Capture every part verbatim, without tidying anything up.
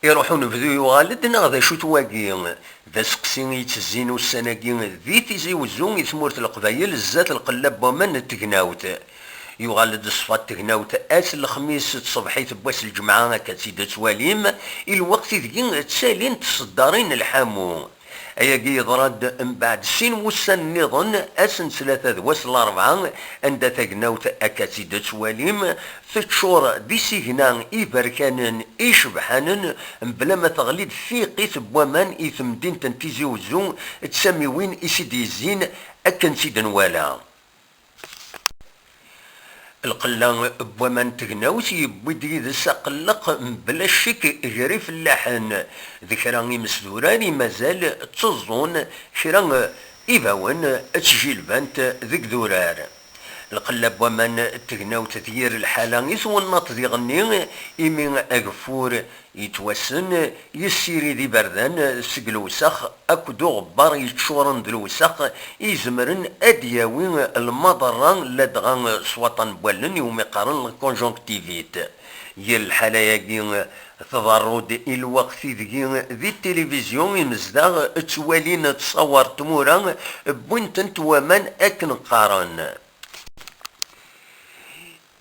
Iruḥ unebdu yuɣal-d neɣ d acu-t wagi? D aseqsi i yettezzin ussan-agi di Tizi Wezzu i tmurt n Leqbayel zdat lqella n waman n tegnawt. Yuɣal-d ṣṣfa n tegnawt ass n lexmis tṣebḥit n wass n lǧemɛa, akka tt-id-tettwalim, i lweqt ideg ttalint tseddarin n lḥamu. Ayagi yeḍra-d mbeɛd sin wussan nniḍen, ass n ttlata d wass n larebɛa, anda tagnawt, akka tt-id-tettwalim, teččur d isigna iberkanen icebḥanen, mebla ma teɣli-d tiqit n waman i temdint n Tizi Wezzu d tamiwin i s-id-yezzin, akken tt-id-nwala. Lqella n waman n tegnawt yewwi-d yid-s aqelleq mebla ccek gar ifellaḥen d kra imesdurar i mazal tteẓẓun kra ibawen d tjilbant deg idurar. Lqella n waman n tegnawt d yir lḥala i twennaḍt diɣenni, imi ageffur yettwassen yessirid iberdan seg lewsex akked uɣebbar yeččuren d lewsex, izemren ad d-yawi lmaḍerra ladɣa s waṭṭan n wallen iwumi qqaren la conjonctivite. Yir lḥala-agi tḍerru-d i lweqt ideg di tilivizyu imezdaɣ ttwalin ttṣawar n tmura wwin-tent waman akken qqaren.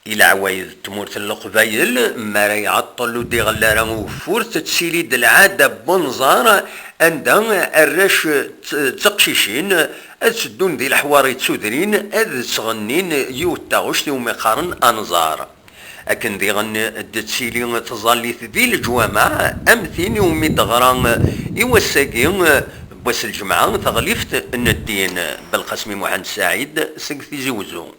I leɛwayed n tmurt n Leqbayel, mi ara iɛeṭṭel ur d-iɣelli ara ugeffur, tettili-d lɛada n unẓar anda arrac d teqcicin ad tteddun di leḥwari d tudrin ad ttɣennin yiwet taɣect iwumi qqaren anẓar. Akken diɣen d-tettili tẓallit di leǧwameɛ am tin iwumi d-teɣra i wass-agi n wass n lǧemɛa teɣlift n ddin. Belqasmi Muḥend Saɛid seg Tizi Wezzu.